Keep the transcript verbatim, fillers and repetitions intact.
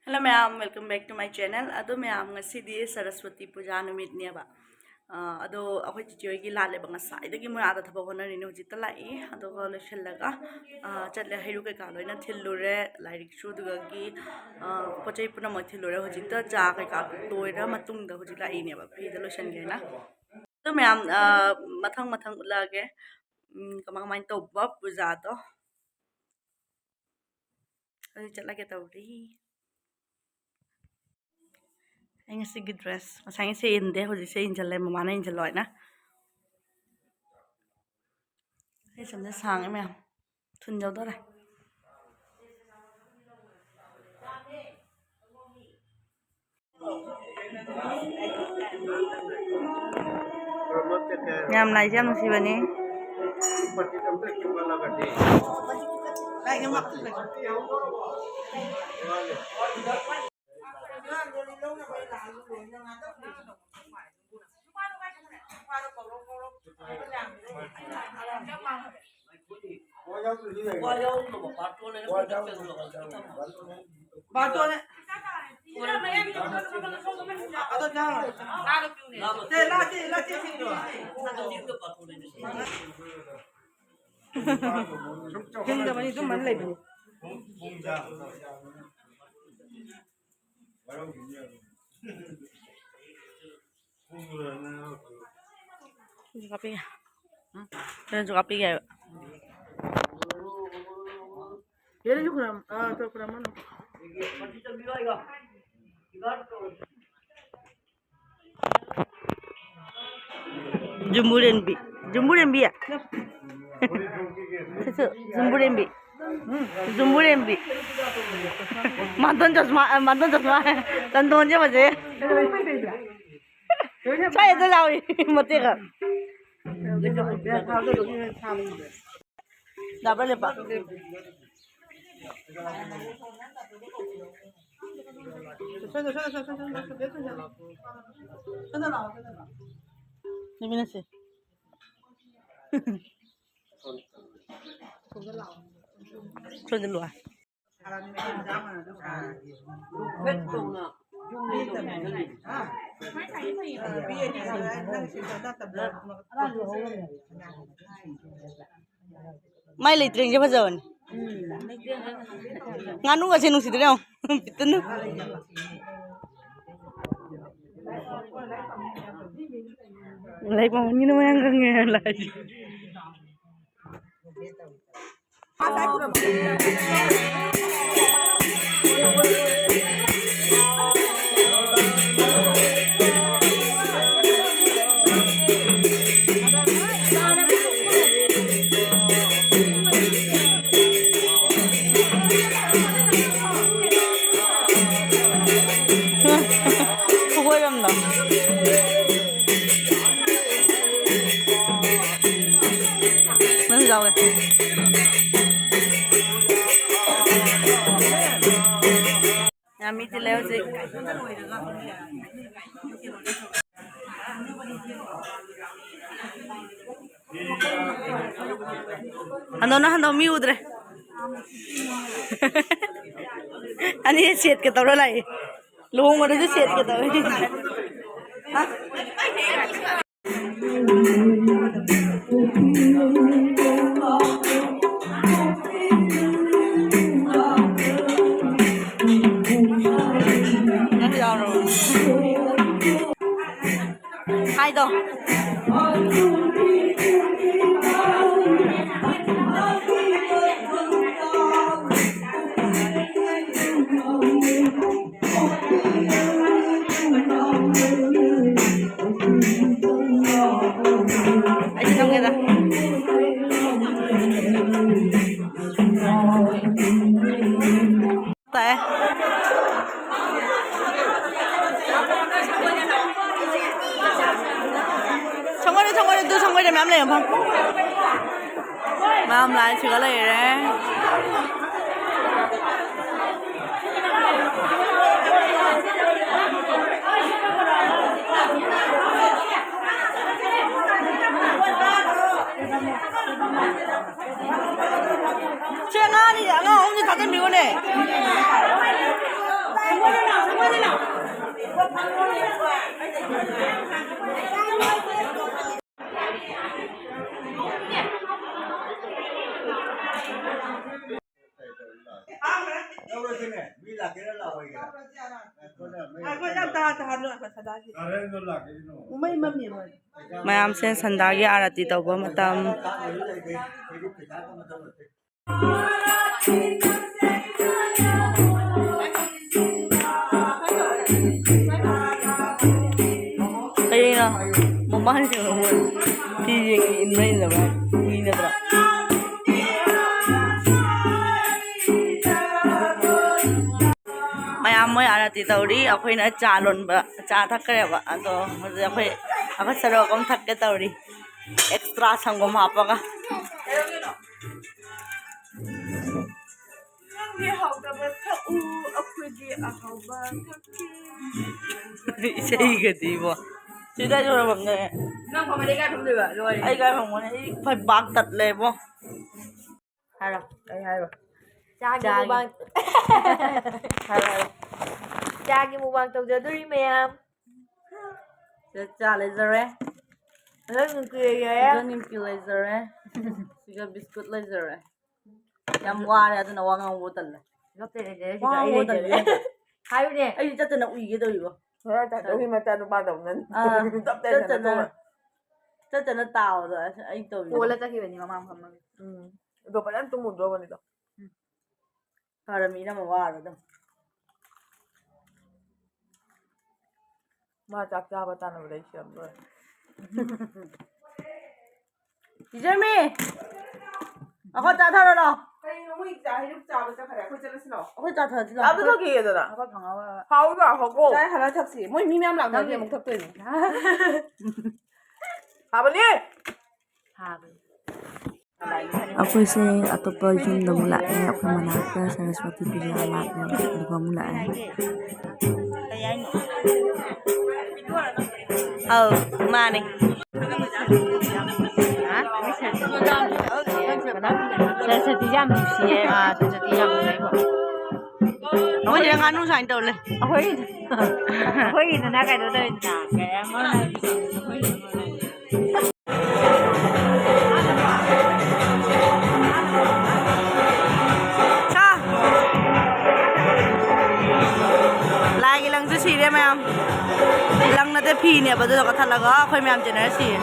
Hello ꯃꯌꯥꯝ, welcome back to my channel. ꯑꯗꯣ ꯃꯌꯥꯝ, ꯉꯁꯤꯗꯤ ꯁꯔꯁ꯭ꯋꯇꯤ ꯄꯨꯖꯥ ꯅꯨꯃꯤꯠꯅꯦꯕ꯫ ꯑꯥ, ꯑꯗꯣ ꯑꯩꯈꯣꯏ ꯆꯤꯆꯦ ꯍꯣꯏꯒꯤ ꯂꯥꯠꯂꯦꯕ, ꯉꯁꯥꯏꯗꯒꯤ ꯃꯣꯏ ꯑꯥꯗ ꯊꯕꯛ ꯍꯣꯠꯅꯔꯤꯅꯦ, ꯍꯧꯖꯤꯛꯇ ꯂꯥꯛꯏ꯫ ꯑꯗꯨꯒ ꯂꯣꯏꯁꯤꯜꯂꯒ, ꯑꯥ, ꯆꯠꯂꯦ꯫ ꯍꯩꯔꯨꯛ ꯀꯩꯀꯥ ꯂꯣꯏꯅ ꯊꯤꯜꯂꯨꯔꯦ, ꯂꯥꯏꯔꯤꯛꯁꯨ, ꯑꯗꯨꯗꯒꯤ, ꯑꯥ, ꯄꯣꯠ ꯆꯩ ꯄꯨꯝꯅꯃꯛ ꯊꯤꯜꯂꯨꯔꯦ꯫ ꯍꯧꯖꯤꯛꯇ ꯆꯥ ꯀꯩꯀꯥ ꯂꯣꯏꯔ ꯃꯇꯨꯡꯗ ꯍꯧꯖꯤꯛ ꯂꯥꯛꯏꯅꯦꯕ, ꯐꯤꯗ ꯂꯣꯏꯁꯤꯟꯒꯦꯅ꯫ ꯑꯗꯣ ꯃꯌꯥꯝ, ꯑꯥ, ꯃꯊꯪ ꯃꯊꯪ ꯎꯠꯂꯛꯑꯒꯦ, ꯎꯝ, ꯀꯃꯥꯏ ꯀꯃꯥꯏꯅ ꯇꯧꯕ ꯄꯨꯖꯥꯗꯣ꯫ ꯑꯗꯨ ꯆꯠꯂꯒꯦ ꯇꯧꯔꯤ꯫ ꯑꯩ ꯉꯁꯤꯒꯤ dress, ꯉꯁꯥꯏ ꯉꯁꯤ ꯏꯟꯗꯦ, ꯍꯧꯖꯤꯛꯁꯦ ꯏꯟꯁꯤꯜꯂꯦ, ꯃꯃꯥꯅ ꯏꯟꯁꯤꯜꯂꯣ ꯍꯥꯏꯅ꯫ ꯑꯩ ꯁꯝꯁꯦ ꯁꯥꯡꯉꯦ ꯃꯌꯥꯝ, ꯊꯨꯟ ꯌꯧꯗꯣꯔꯦ꯫ ꯌꯥꯝ ꯂꯥꯏꯁꯦ ꯌꯥꯝ ꯅꯨꯡꯁꯤꯕꯅꯤ꯫ ꯊꯤꯟꯗꯕꯅꯤ, ꯑꯗꯨꯝ ꯃꯟ ꯂꯩꯕꯅꯤ꯫ ꯁꯤꯁꯨ ꯀꯥꯞꯄꯤꯒꯦ꯫ ꯁꯤꯅꯁꯨ ꯀꯥꯞꯄꯤꯒꯦ ꯍꯥꯏꯕ꯫ ꯌꯦꯔꯨꯝꯁꯨ ꯈꯨꯔꯝ-, ꯑꯥ, ꯈꯨꯔꯝꯃꯅꯨ꯫ ꯖꯨꯝꯕꯨꯔꯦꯝꯕꯤ꯫ ꯖꯨꯝꯕꯨꯔꯦꯝꯕꯤ꯫ ꯁꯤꯁꯨ ꯖꯨꯝꯕꯨꯔꯦꯝꯕꯤ꯫ ꯖꯨꯝꯕꯨꯔꯦꯝꯕꯤ꯫ ꯃꯥꯟꯇꯣꯟ ꯆꯁꯃꯥ, ꯑ, ꯃꯥꯟꯇꯣꯟ ꯆꯁꯃꯥ꯫ ꯆꯟꯗꯣꯟꯁꯦ ꯐꯖꯩ꯫ ꯁ꯭ꯋꯥꯏꯗ ꯂꯥꯎꯏ ꯃꯇꯦꯛ ꯑꯃ꯫ ꯌꯥꯕ꯭ꯔꯥ ꯂꯦꯞꯄ? ꯂꯦꯞꯃꯤꯟꯅꯁꯦ꯫ ꯁꯣꯝꯗ ꯂꯥꯛꯑꯣ꯫ ꯃꯥꯏ ꯂꯩꯇ꯭ꯔꯦꯡꯁꯦ ꯐꯖꯕꯅꯤ꯫ ꯉꯥꯅꯨꯒꯁꯦ ꯅꯨꯡꯁꯤꯗ꯭ꯔꯥ ꯌꯦꯡꯉꯣ꯫ ꯄꯤꯇꯨꯅꯨ꯫ ꯂꯥꯏꯔꯤꯛ ꯄꯥꯃꯟꯒꯤꯅ ꯃꯌꯥꯡ ꯀꯪꯉꯦ ꯍꯥꯏꯕ ꯂꯥꯏꯁꯦ꯫ ꯈꯨꯕꯣꯏꯔꯝꯗꯣ꯫ ꯅꯪꯁꯨ ꯌꯥꯎꯋꯦ꯫ ꯌꯥꯝ ꯃꯤ ꯇꯤꯜꯂꯦ ꯍꯧꯖꯤꯛ꯫ ꯍꯟꯗꯧꯅ ꯍꯟꯗꯧ ꯃꯤ ꯎꯗ꯭ꯔꯦ꯫ ꯑꯅꯤ ꯁꯦꯠꯀꯦ ꯇꯧꯔ ꯂꯥꯛꯏ꯫ ꯂꯨꯍꯣꯡꯕꯗꯁꯨ ꯁꯦꯠꯀꯦ ꯇꯧꯔꯤ꯫ ꯅꯪꯁꯨ ꯌꯥꯎꯔꯣ꯫ ꯍꯥꯏꯗꯣ꯫ ꯑꯩꯁꯨ ꯅꯝꯒꯦꯗ꯫ ꯇꯥꯏ꯫ ꯁꯪꯒꯣꯏꯗ, ꯁꯪꯒꯣꯏꯗ, ꯑꯗꯨ ꯁꯪꯒꯣꯏꯗ ꯃꯌꯥꯝ ꯂꯩ ꯃꯐꯝ꯫ ꯃꯌꯥꯝ ꯂꯥꯏꯟ ꯁꯤꯒ ꯂꯩꯔꯦ꯫ ꯁꯤ ꯑꯉꯥꯡ ꯑꯅꯤ, ꯑꯉꯥꯡ ꯑꯍꯨꯝꯁꯤ ꯊꯥꯖꯤꯟꯕꯤꯌꯨꯅꯦ꯫ ꯃꯌꯥꯝꯁꯦ ꯁꯟꯗꯥꯒꯤ ꯑꯥꯔꯇꯤ ꯇꯧꯕ ꯃꯇꯝ꯫ ꯀꯩꯅꯣ? ꯃꯃꯥꯡꯁꯨ ꯐꯤ ꯌꯦꯡꯉꯤ, ꯏꯟꯕ ꯏꯟꯗꯕ꯭ꯔꯥ? ꯃꯤ ꯅꯠꯇ꯭ꯔꯥ? ꯃꯌꯥꯝ ꯃꯣꯏ ꯑꯥꯔꯇꯤ ꯇꯧꯔꯤ, ꯑꯩꯈꯣꯏꯅ ꯆꯥ ꯂꯣꯟꯕ, ꯆꯥ ꯊꯛꯈ꯭ꯔꯦꯕ꯫ ꯑꯗꯣ ꯍꯧꯖꯤꯛ ꯑꯩꯈꯣꯏ ꯑꯩꯈꯣꯏ ꯁꯔꯨꯛ ꯑꯃ ꯊꯛꯀꯦ ꯇꯧꯔꯤ, ꯑꯦꯛꯁꯇ꯭ꯔꯥ ꯁꯪꯒꯣꯝ ꯍꯥꯞꯄꯒ꯫ ꯅꯪꯗꯤ ꯍꯥꯎꯇꯕ ꯊꯛꯎ, ꯑꯩꯈꯣꯏꯗꯤ ꯑꯍꯥꯎꯕ ꯊꯛꯀꯦ꯫ ꯏꯁꯩꯒꯗꯤꯕꯣ꯫ ꯁꯤꯗ ꯌꯧꯔꯕꯅꯦ꯫ ꯅꯪ ꯐꯝꯃꯗꯤ ꯀꯥꯏ ꯐꯝꯗꯣꯏꯕ? ꯂꯣꯏꯔꯦ꯫ ꯑꯩ ꯀꯥꯏ ꯐꯝꯒꯅꯤ? ꯑꯩ ꯐꯠ ꯕꯥꯛ ꯇꯠꯂꯦꯕꯣ꯫ ꯍꯥꯏꯔꯣ꯫ ꯀꯩ ꯍꯥꯏꯔꯣ? ꯆꯥꯒꯤ ꯆꯥꯒꯤ꯫ ꯃꯨꯛꯕꯥꯡ꯫ ꯍꯥꯏꯔꯣ, ꯍꯥꯏꯔꯣ꯫ ꯆꯥꯒꯤ ꯃꯨꯛꯕꯥꯡ ꯇꯧꯖꯗꯣꯔꯤ ꯃꯌꯥꯝ꯫ ꯁꯤꯗ ꯆꯥ ꯂꯩꯖꯔꯦ꯫ ꯑꯗ ꯅꯤꯝꯀꯤ ꯂꯩꯖꯔꯦ꯫ ꯁꯤꯗ ꯅꯤꯝꯀꯤ ꯂꯩꯖꯔꯦ꯫ ꯁꯤꯒ ꯕꯤꯁꯀꯨꯠ ꯂꯩꯖꯔꯦ꯫ ꯌꯥꯝ ꯋꯥꯔꯦ, ꯑꯗꯨꯅ ꯋꯥ ꯉꯥꯡꯕ ꯇꯜꯂꯦ꯫ ꯅꯠꯇꯦ, ꯂꯩꯖꯔꯦ, ꯋꯥ ꯁꯤꯗ ꯑꯩ ꯉꯥꯡꯕ ꯂꯩꯖꯔꯦ꯫ ꯇꯜꯂꯦ꯫ ꯍꯥꯏꯌꯨꯅꯦ꯫ ꯑꯩꯗꯤ ꯆꯠꯇꯅ ꯎꯏꯒꯦ ꯇꯧꯔꯤꯕꯣ꯫ ꯍꯣꯏ, ꯇꯥ-, ꯇꯧꯍꯤ ꯃꯆꯥ ꯅꯨꯄꯥꯗꯧꯅ꯫ ꯑꯥ, ꯇꯞ ꯇꯥꯏ ꯆꯠꯇꯅ, ꯁꯥꯟꯅꯊꯣꯛꯑꯣꯏ꯫ ꯆꯠꯇꯅ ꯇꯥꯕꯗꯣ ꯑꯩ ꯇꯧꯔꯤꯕꯣ꯫ ꯀꯣꯜꯂ ꯆꯠꯈꯤꯕꯅꯤ ꯃꯃꯥꯡ ꯐꯝꯃꯒ꯫ ꯎꯝ꯫ ꯑꯗꯣ ꯐꯖꯅ ꯇꯨꯝꯃꯨꯗ꯭ꯔꯣꯕꯅꯤꯗꯣ꯫ ꯐꯔꯃꯤꯅ ꯃꯋꯥ ꯑꯗꯨꯝ꯫ ꯃꯥ ꯆꯥꯛ ꯆꯥꯕ ꯇꯥꯟꯅꯕꯗ ꯑꯩ ꯁꯤꯔꯝꯗꯣꯔꯦ꯫ ꯏꯖꯔꯃꯤ! ꯑꯩꯈꯣꯏ ꯆꯥꯊꯔꯣ ꯂꯥꯎ꯫ ꯀꯩꯅꯣ ꯃꯣꯏ ꯆꯥ-, ꯍꯩꯔꯨꯛ ꯆꯥꯕ ꯆꯠꯈ꯭ꯔꯦ꯫ ꯑꯩꯈꯣꯏ ꯆꯠꯂꯁꯤ ꯂꯥꯎ꯫ ꯑꯩꯈꯣꯏ ꯆꯥꯊꯔꯁꯤ ꯂꯥꯎ꯫ ꯆꯥꯕ ꯊꯛꯈꯤꯒꯦꯗꯅ꯫ ꯑꯩꯈꯣꯏ ꯐꯪꯍꯧꯔꯣꯏ꯫ ꯍꯥꯎꯏꯕ, ꯍꯥꯎꯀꯣ꯫ ꯆꯥꯏ ꯍꯜꯂ ꯊꯛꯁꯤ꯫ ꯃꯣꯏ ꯃꯤ ꯃꯌꯥꯝ ꯂꯥꯛꯅꯔꯗꯤ ꯅꯪ ꯑꯃꯨꯛ ꯊꯛꯇꯣꯏꯅꯤ꯫ ꯍꯥꯕꯅꯤ! ꯍꯥꯕꯅꯤ꯫ ꯑꯩꯈꯣꯏꯁꯦ ꯑꯇꯣꯞꯄ ꯌꯨꯝꯗ ꯑꯃꯨꯛ ꯂꯥꯛꯑꯦ, ꯑꯩꯈꯣꯏ ꯃꯅꯥꯛꯇ ꯁꯔꯁꯋꯇꯤ ꯄꯨꯖꯥ ꯂꯥꯛꯑꯦ, ꯑꯗꯨꯒ ꯑꯃꯨꯛ ꯂꯥꯛꯑꯦ꯫ ꯑꯧ, ꯃꯥꯅꯦ꯫ ꯁꯔꯁꯋꯇꯤꯁꯦ ꯌꯥꯝ ꯅꯨꯡꯁꯤꯌꯦ꯫ ꯑꯥ, ꯁꯔꯁꯋꯇꯤ ꯌꯥꯝ ꯅꯨꯡꯁꯤꯌꯦ꯫ ꯑꯩꯈꯣꯏ ꯁꯤꯗ ꯉꯥꯅꯨ ꯁꯨꯃꯥꯏꯅ ꯇꯧ ꯂꯩ꯫ ꯑꯩꯈꯣꯏ ꯑꯩꯈꯣꯏꯒꯤꯗꯨꯅ ꯀꯩꯅꯣ ꯇꯧꯋꯤꯗꯅ, ꯀꯩ ꯍꯥꯏ, ꯃꯔꯨ ꯅꯥꯏꯕꯤꯗꯣ꯫ ꯑꯩꯈꯣꯏꯒꯤꯅ ꯃꯔꯨ ꯅꯥꯏꯕꯤꯗꯣ꯫ ꯁꯥ꯫ ꯂꯥꯏꯒꯤ ꯂꯪꯁꯨ ꯁꯤꯔꯦ ꯃꯌꯥꯝ꯫ ꯂꯪ ꯅꯠꯇꯦ, ꯐꯤꯅꯦꯕ, ꯑꯗꯨꯗꯣ ꯀꯛꯊꯠꯂꯒ ꯑꯩꯈꯣꯏ ꯃꯌꯥꯝ ꯆꯦꯟꯅꯔ ꯁꯤꯔꯦ꯫